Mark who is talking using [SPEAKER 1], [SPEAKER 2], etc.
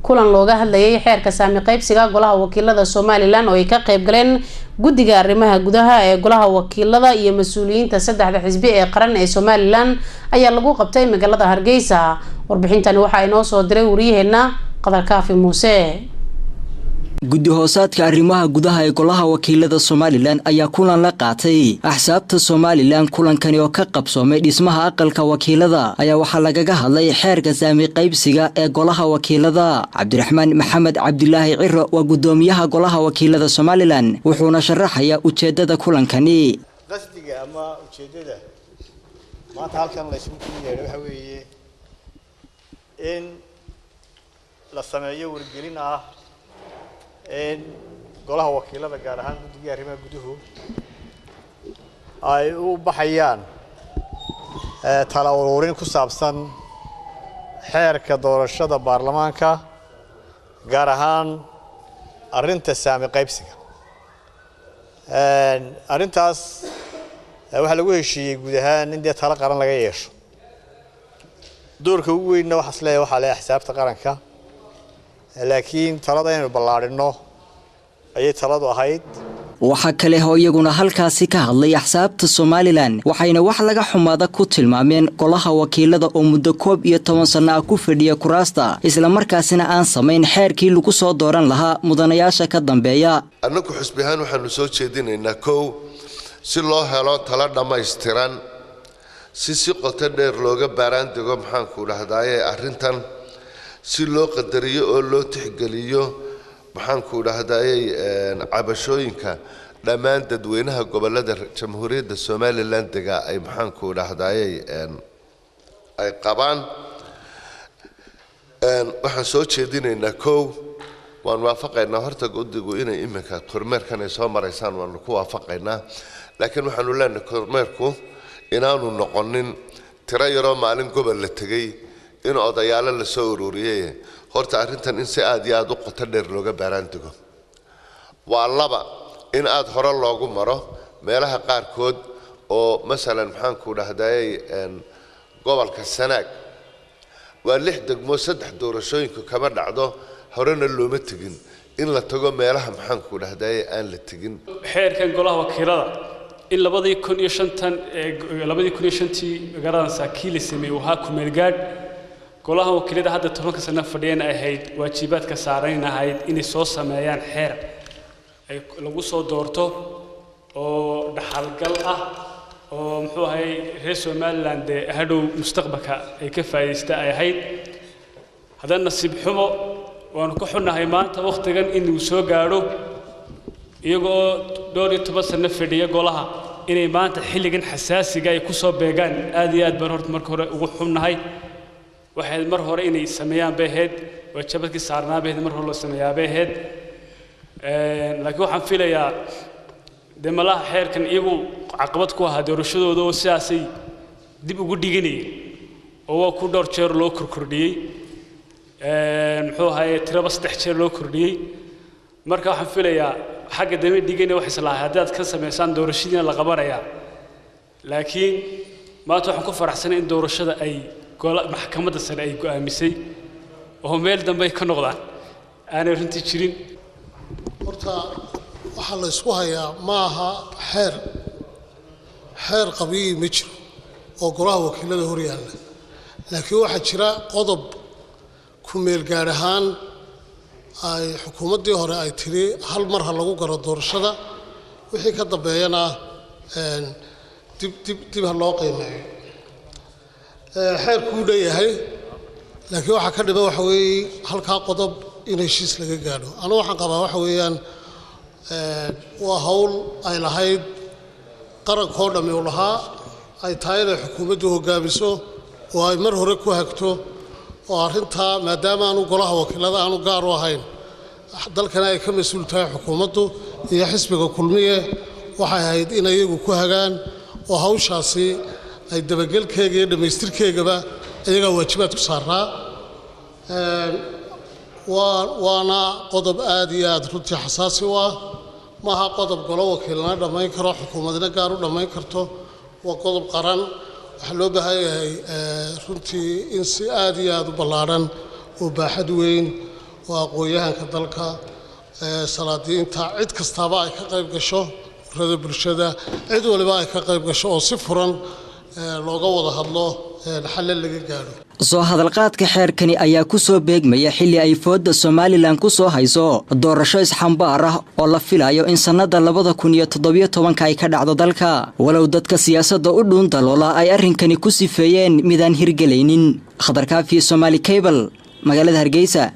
[SPEAKER 1] Kulan looga hadlayay xeerka saami qaybsiga golaha wakiilada Somaliland oo ay ka qayb galeen guddiga arrimaha gudaha ee golaha wakiilada iyo mas-uuliyiinta saddexda xisbi ee qaran ee Somaliland ayaa lagu qabtay magaalada Hargeysa. Warbixintani waxaa inoo soo diray wariyaheena Qadar Kaafi Muuse.
[SPEAKER 2] Guddi hoosaadka arrimaha gudaha ee golaha wakiilada Somaliland ayaa kulan la qaatay axsaabta Somaliland. Kulankani oo ka qabsoomay dhismaha aqalka wakiilada ayaa waxaa lagaga hadlay xeerka saami qaybsiga ee golaha wakiilada. Cabdiraxmaan Maxamed Cabdilaahi Ciro waa guddoomiyaha golaha wakiilada Somaliland, wuxuuna sharaxayaa ujeedada kulankani.
[SPEAKER 3] Qasdiga ama ujeeddada maanta halkan la isugu yeedhay waxa weeye in la sameeyo wargelin ah in golaha wakiilada, gaar ahaan guddiga arrimaha guduhu, ay u baxayaan tala ururin ku saabsan xeerka doorashada baarlamaanka, gaar ahaan arrinta saami qaybsiga. Arrintaas waxaa lagu heshiiyey guud ahaan in dee talo qaran laga yeesho. Doorka ugu weynna waxaas leeyahay waxaa leeyahay axsaabta qaranka, laakiin talada inaynu ballaadhino ayay taladu ahayd.
[SPEAKER 2] Waxaa kale oo iyaguna halkaasi ka hadlay axsaabta Somaliland, waxayna wax laga xumaada ku tilmaameen golaha wakiilada oo muddo 11 sanno ah ku fadhiya kuraasta, islamarkaasina aan samayn xeerkii lagu soo dooran lahaa mudanayaasha ka dambeeya.
[SPEAKER 4] Annagu xusbi ahaan waxaanu soo jeedinaynaa, kow, si loo helo talo dhammaystiran, si qoto dheer looga baaraan dego, maxaanku dhahdaye, arrintan si loo qadariyo oo loo tixgeliyo, maxaanku dhahdaayey, cabashooyinka dhammaan dadweynaha gobolada Jamhuuriyadda Somaliland degaa ay, maxaanku dhahdaayey, ay qabaan, waxaan soo jeedinaynaa, kow, waan waafaqaynaa horta guddigu inay iminka kormeerkan ay soo maraysaan, waanu ku waafaqaynaa, laakiin waxaanu leenahay kormeerku inaanu noqonin tiro yaroo maalin gobol la tegey in odayaalo lasoo ururiyey. Horta arrintan in si aada iyo aada u qoto dheer looga baaraan dego. Waa laba, in aada hore loogu maro meelaha qaarkood oo masalan, maxaanku dhahday, gobolka Sanaag waa 6 degmo, 3 doorashooyinku kama dhacdo, horena looma tegin, in la tago meelaha, maxaanku dhahday, aan la tegin.
[SPEAKER 5] Xeerkan golaha wakiilada in 2005, 2005-tii magaalada Saakii la sameeyey, waxaa ku meelgaadh golaha wakiilada hadda 10-ka sano fadhiyeen ahayd waajibaadka saaran ahayd inay soo sameeyaan xeer ay lagu soo doorto oo dhaxalgal ah oo, muxuu ahay, reer Somaliland dee hadhow mustaqbalka ay ka faa'iidaysta ay ahayd. Haddana nasiib xumo, waanu ka xunnahay maanta wakhtigan inuu soo gaadho, iyagoo dhowr iyo toban sano fadhiya golaha, inay maanta xilligan xasaasiga ay ku soo beegaan. Aad iyo aad baan horta marka hore ugu xunnahay. Waxay mar hore inay sameeyaan bay ahayd, waajibadkii saarnaa bay ahayd, mar hore loo sameeyaa bay ahayd. Laakiin waxaan filayaa dee malaha xeerkan iyagu caqabad ku ahaa doorashadooda oo sidaasay dib ugu dhiganayeen, oo waa ku dhowr jeer loo korkordhiyey, muxuu ahaye, tiraba 3 jeer loo kordhiyey. Marka waxaan filayaa xagga dambe dhigana wax islahay haddii aad ka samaysaan doorashadiina la qabanayaa. Laakiin maanta waxaan ku faraxsanay in doorashada ay gola maxkamadda sare ay go'aamisay oo meel dambe ay ka noqdaan aanay runtii jirin.
[SPEAKER 6] Horta waxaa la isku hayaa ma aha xeer, xeer qabiyi ma jiro oo golaha wakiilada hor yaalla, laakiin waxaa jira qodob ku meel gaar ahaan ay xukuumaddii hore ay tiri hal mar ha lagu galo doorashada, wixii ka dambeeyana dib ha loo qiimeeyo. Xeerkuu leeyahay, laakiin waxaa ka dhiman waxa weeye halkaa qodob in heshiis laga gaadho. Anu waxaan qabaa waxa weeyaan waa hawl ay lahayd qarankoo dhammi uu lahaa, ay tahay inay xukuumaddu hoggaamiso oo ay mar hore ku hagto oo arrintaa, maadaama aanu golaha wakiilada aanu gaar u ahayn, dalkana ay ka mas-uul tahay xukuumaddu iyo xisbiga Kulmiye, waxay ahayd in iyagu ku hagaan oo hawshaasi ay dabagelkeega iyo dhammaystirkeegaba iyagaa waajibaad ku saaraa. Waana qodob aada iyo aada runtii xasaasi u ah. Maaha qodob golo wakiilana dhammayn karo, xukuumadna gaar u dhammayn karto, waa qodob qaran. Waxaa loo baahan yahay runtii in si aada iyo aada u ballaadhan oo baaxad weyn Oo aqoon-yahanka dalka, salaadiinta, cid kastaaba ay ka qayb gasho, urada bulshada, cid waliba ay ka qayb gasho oo si furan looga wada hadlo, xalle laga gaadho.
[SPEAKER 2] Soo hadalqaadka xeerkani ayaa ku soo beegmaya xilli ay foodda Somalilan ku soo hayso doorasho isxambaar ah oo la filayo in sannada 2017-ka ay ka dhacdo dalka, walow dadka siyaasadda u dhuun daloola ay arrinkani ku sifeeyeen midaan hirgelaynin. Khadarkaafi, Somaali Cable, magaalada Hargeysa.